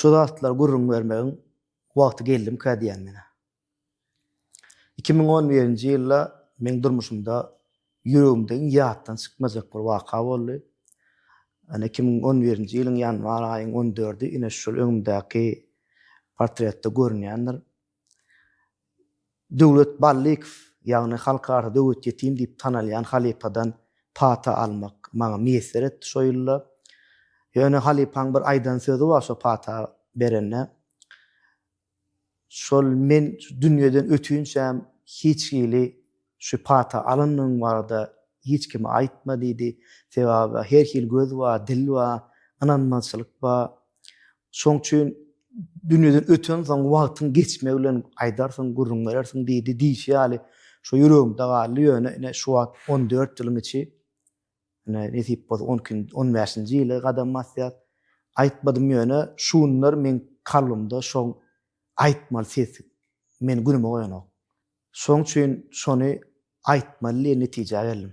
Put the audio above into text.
Şu zatlary gürrüň bermegiň wagty geldimkä diýýän men-ä. 2011-nji ýylda meň durmuşymda ýüregimde iň ýatdan çykmajak bir waka boldy. Ine 2011-nji ýylyň ýanwar aýyň on dördi ine şul öňümdäki portretde görünýändir. Döwlet Ballykow, ýagny halk arasynda Döwlet ýetim diýip tanalýan halypadan pata almak maňa miýesser etdi şo ýylda. Ýöne halypaň bir aýdan sözi bar şo pata berende. Şol men dünýeden ötünçäm hiç hili şu pata alandygyň barada hiç kime aýtma diýdi. Sebäbi her hili göz bar, dil bar, ynanmazçylyk bar. Şoň üçin dünýeden ötensoň wagtyň geçmegi bilen aýdarsyň, gürrüň berersiň diýdi diýşi ýaly şo ýüregimde galdy. Ýöne ine şu wagt 14 ýylyň içi ine nesip bolsa on iki, on bäşinji ýyla gadam basýas. Aýtmadym ýöne şu günler meň kalbymda şoň aýtmaly ses meni günüme goýanok. Şoň üçin şony aýtmaly diýen netijä geldim.